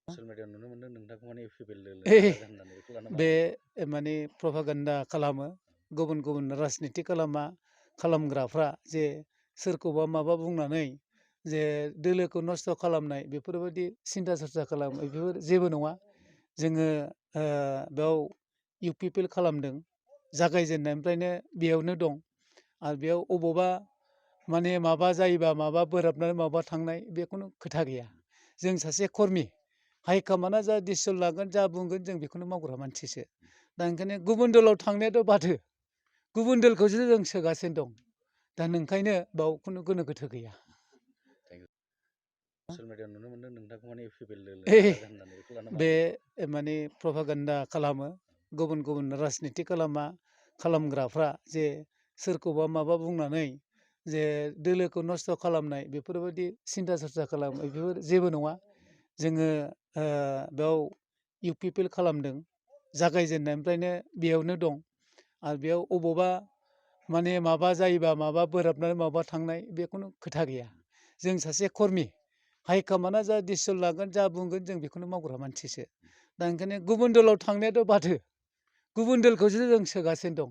social मिडियायाव नुनो मोनदों नोंथांखौ माने UPPL होननानै बेखौ लाना बे माने प्रपागान्डा खालामो गुबुन गुबुन राजनिति खालामग्राफ्रा जे सोरखौबा माबा बुंनानै जे दोलोखौ नस्थ' खालामनाय बेफोरबायदि सिन्था सरसा खालामो बेफोर जेबो नङा जोङो बेयाव UPPL खालामदों जागायजेननायनिफ्रायनो बेयावनो दं आरो बेयाव अबावबा माने माबा जायोबा माबा बोराबनानै माबा थांनाय बेखुनु खोथा गैया जों सासे कर्मि हाइकामान्डआ जा डिसिसन लागोन जा बुंगोन जों बेखौनो मावग्रा मानसिसो दा ओंखायनो गुबुन दलाव थांनायाथ' बाथो गुबुन दलखौसो जों सोगासिनो दं दा नोंखायनो बाव खुनु गोनो गोथो गैया ससियेल मिडियायाव नुनो मोनदों नोंथांखौ माने UPPL होननानै बेखौ लाना बे माने प्रपागान्डा खालामो गुबुन गुबुन राजनिति खालामग्राफ्रा जे सोरखौबा माबा बुंनानै जे दोलोखौ नस्थ' खालामनाय बेफोरबायदि सिन्था सरसा खालामो बेफोर जेबो नङा जोङो बेयाव UPPL खालामदों जागायजेननायनिफ्रायनो बेयावनो दं आरो बेयाव अबावबा माने माबा जायोबा माबा बोराबनानै माबा थांनाय बेखुनु खोथा गैया जों सासे कर्मि हाइकामान्डआ जा डिसिसन लागोन जा बुंगोन जों बेखौनो मावग्रा मानसिसो दा ओंखायनो गुबुन दलाव थांनायाथ' बाथो गुबुन दलखौसो जों सोगासिनो दं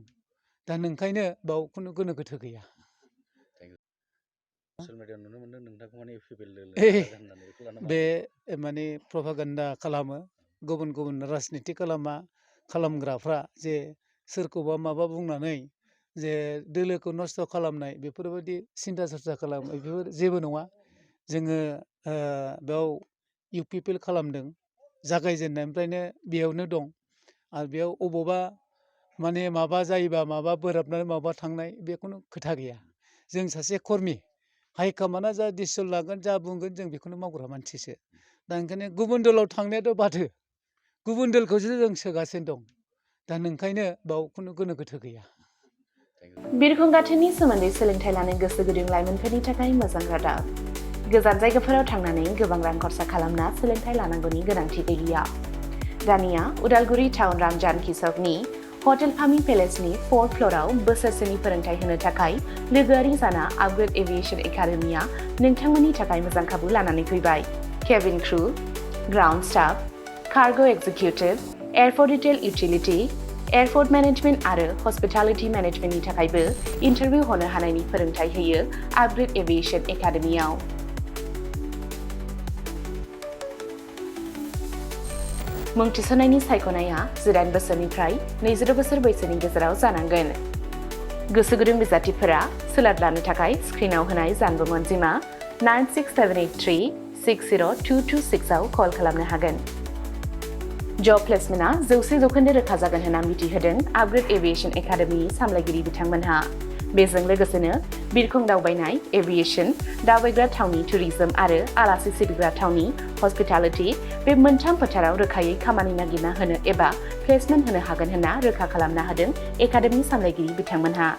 दा नोंखायनो बाव खुनु गोनो गोथो गैया ससियेल मिडियायाव नुनो मोनदों नोंथांखौ माने UPPL होननानै बेखौ लाना बे माने प्रपागान्डा खालामो गुबुन गुबुन राजनिति खालामग्राफ्रा जे सोरखौबा माबा बुंनानै जे दोलोखौ नस्थ' खालामनाय बेफोरबायदि सिन्था सरसा खालामो बेफोर जेबो नङा जोङो बेयाव UPPL खालामदों जागायजेननायनिफ्रायनो बेयावनो दं आरो बेयाव अबावबा माने माबा जायोबा माबा बोराबनानै माबा थांनाय बेखुनु खोथा गैया जों सासे कर्मि हाइकामान्डआ जा डिसिसन लागोन जा बुंगोन जों बेखौनो मावग्रा मानसिसो दा ओंखायनो गुबुन दलाव थांनायाथ' बाथो गुबुन दलखौसो जों सोगासिनो दं दा नोंखायनो बाव खुनु गोनो गोथो गैया बिरखं गाथोननि सोमोन्दै सोलोंथाइ लानो गोसो गुदुं लाइमोनफोरनि थाखाय मोजां रादाब गोजान जायगाफोराव थांनानै गोबां रां खरसा खालामना सोलोंथाइ लानांगौनि गोनांथि गैलिया दानिया उदालगुरि टाउन रामजानकि सकनि हटेल फामि पेलेसनि 4th फ्ल'राव बोसोरसेनि फोरोंथाइ होनो थाखाय लोगोआरि जाना आपग्रेड एभिएशन एकाडेमिया नोंथांमोननि थाखाय मोजां खाबु लानानै फैबाय cabin crew ground staff cargo executive airport retail utility airport management आरो हस्पिटालिटी मैनेजमेंटनि थाखायबो इंटरव्यू होनो हानायनि फोरोंथाइ होयो आपग्रेड एभिएशन एकाडेमियाव मुं थिसननायनि सायख'नाया 18 बोसोरनिफ्राय 22 बोसोर बैसोनि गेजेराव जानांगोन गोसो गुदुं बिजाथिफोरा सोलाद लानो थाखाय स्क्रिनाव होनाय जानबुं अनजिमा 96783602226 आव कल खालामनो हागोन जब प्लेसमेन्टआ 100% रोखा जागोन होनना मिथिहोदों आपग्रेड एभिएशन एकाडेमिनि सामलायगिरि बिथांमोनहा बेजों लोगोसेनो बिरखं दावबायनाय एभिएशन दावबायग्रा थावनि टुरिज्म आरो आलासि सिबिग्रा थावनि हस्पिटालिटी बे मोनथाम फोथाराव रोखायै खामानि नागिरना होनो एबा प्लेसमेन्ट होनो हागोन होनना रोखा खालामना होदों एकाडेमि सामलायगिरि बिथांमोनहा